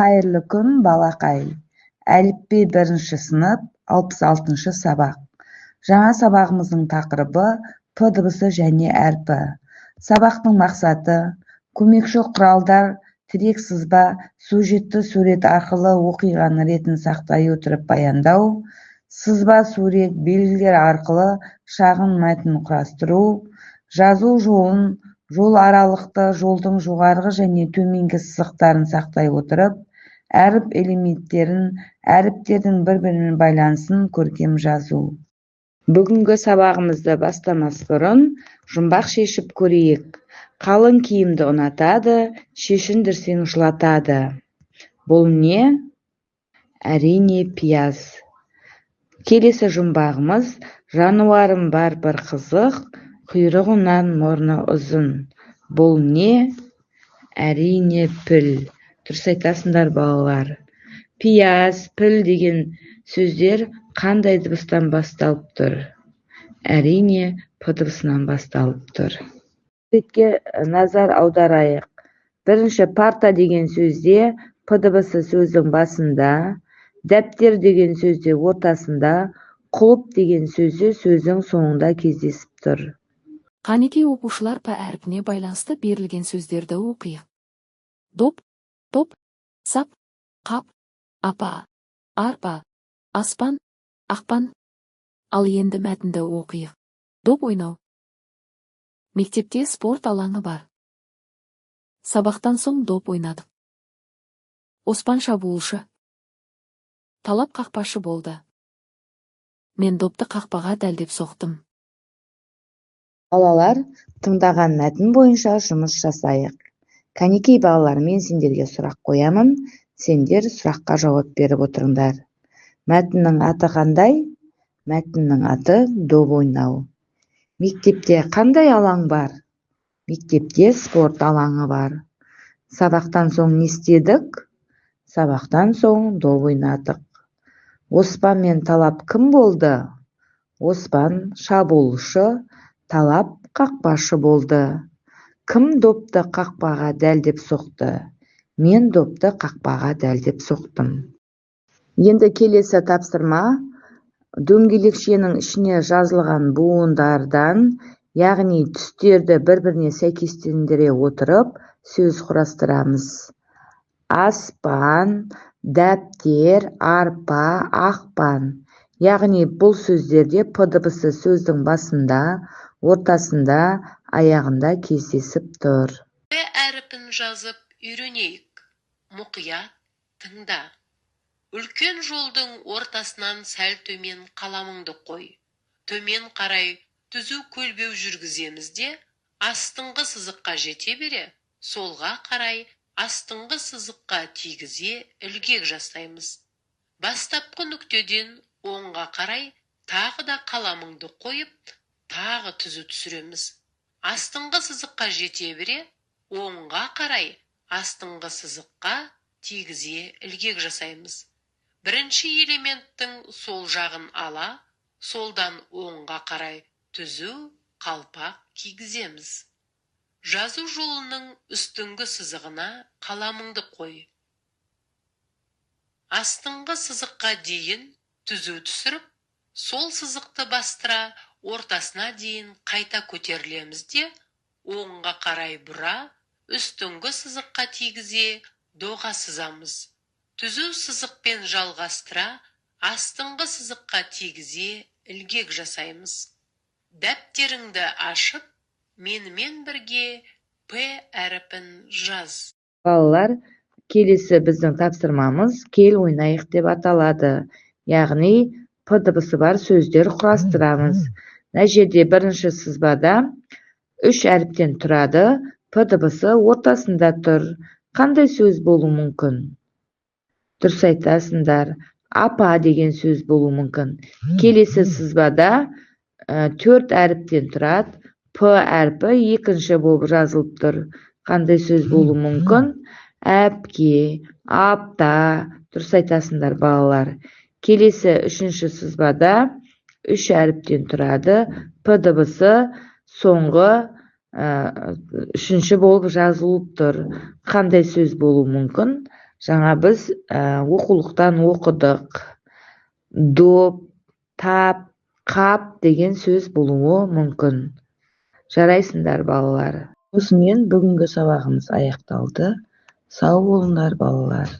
Қайырлы күн, балақай! Әліпби, бірінші сынып, 66-шы сабақ. Жаңа сабағымыздың тақырыбы: п дыбысы және әрпі. Сабақтың мақсаты: көмекші құралдар, тірек сызба, сюжетті сурет арқылы оқиғаның ретін сақтай отырып баяндау, сызба, сурет, белгілер арқылы шағын мәтін құрастыру, жазу жолын, жол аралықты, жолдың жоғарғы және төменгі сызықтарын сақтай отырып, әріп элементтерін, әріптердің бір-бірімен байланысын көркем жазу. Бүгінгі сабағымызды бастамас бұрын жұмбақ шешіп көрейік. Қалың киімді ұнатады, шешіндірсең жылатады. Бұл не? Әрине, пияз. Келесі жұмбағымыз: жануарым бар бір қызық, құйрығынан мұрны ұзын. Бұл не? Әрине, піл. Дұрыс айтасыңдар, балалар. Пияз, піл деген сөздер қандай дыбыстан басталып тұр? Әрине, п дыбысынан басталып тұр. Суретке назар аударайық. Бірінші, парта деген сөзде п дыбысы сөздің басында, дәптер деген сөзде ортасында, құлып деген сөзде сөздің соңында кездесіп тұр. Қанекей, оқушылар, п әрпіне байланысты берілген сөздерді оқиық. Доп, топ, сап, қап, апа, арпа, аспан, ақпан. Ал енді мәтінді оқиық. Доп ойнау. Мектепте спорт алаңы бар. Сабақтан соң доп ойнадық. Оспан шабуылшы. Талап қақпашы болды. Мен допты қақпаға дәлдеп соқтым. Балалар, тыңдаған мәтін бойынша жұмыс жасайық. Кәнекей, балалар, мен сендерге сұрақ қоямын, сендер сұраққа жауап беріп отырыңдар. Мәтіннің аты қандай? Мәтіннің аты: «Доп ойнау». Мектепте қандай алаң бар? Мектепте спорт алаңы бар. Сабақтан соң не істедік? Сабақтан соң доп ойнадық. Оспан мен Талап кім болды? Оспан шабуылшы, Талап қақпашы болды. Кім допты қақпаға дәлдеп соқты? Мен допты қақпаға дәлдеп соқтым. Енді келесі тапсырма: дөңгелекшенің ішіне жазылған буындардан, яғни түстерді бір-біріне сәйкестендіре отырып, сөз құрастырамыз. Аспан, дәптер, арпа, ақпан. Яғни бұл сөздерде п дыбысы сөздің басында, ортасында, аяғында кездесіп тұр. П әрпін жазып үйренейік. Мұқият тыңда. Үлкен жолдың ортасынан сәл төмен қаламыңды қой. Төмен қарай түзу көлбеу жүргіземіз де, астыңғы сызыққа жете бере, солға қарай астыңғы сызыққа тигізе ілгек жасаймыз. Бастапқы нүктеден оңға қарай тағы да қаламыңды қойып, тағы түзу түсіреміз. Астыңғы сызыққа жете бере, оңға қарай астыңғы сызыққа тигізе ілгек жасаймыз. Бірінші элементтің сол жағын ала, солдан оңға қарай түзу қалпақ кигіземіз. Жазу жолының үстіңгі сызығына қаламыңды қой. Астыңғы сызыққа дейін түзу түсіріп, сол сызықты бастыра ортасына дейін қайта көтерілеміз де, оңға қарай бұра, үстіңгі сызыққа тигізе доға сызамыз. Түзу сызықпен жалғастыра, астыңғы сызыққа тигізе ілгек жасаймыз. Дәптеріңді ашып, менімен бірге п әрпін жаз. Балалар, келесі біздің тапсырмамыз «Кел, ойнайық» деп аталады, яғни п дыбысы бар сөздер құрастырамыз. Мына жерде бірінші сызбада үш әріптен тұрады, п дыбысы ортасында тұр. Қандай сөз болуы мүмкін? Дұрыс айтасыңдар, апа деген сөз болуы мүмкін. Келесі сызбада төрт әріптен тұрады, п әрпі екінші болып жазылып тұр. Қандай сөз болуы мүмкін? Әпке, апта. Дұрыс айтасыңдар, балалар. Келесі үшінші сызбада үш әріптен тұрады, п дыбысы соңғы, үшінші болып жазылып тұр. Қандай сөз болуы мүмкін? Жаңа біз оқулықтан оқыдық. Доп, тап, қап деген сөз болуы мүмкін. Жарайсыңдар, балалар. Осымен бүгінгі сабағымыз аяқталды. Сау болыңдар, балалар.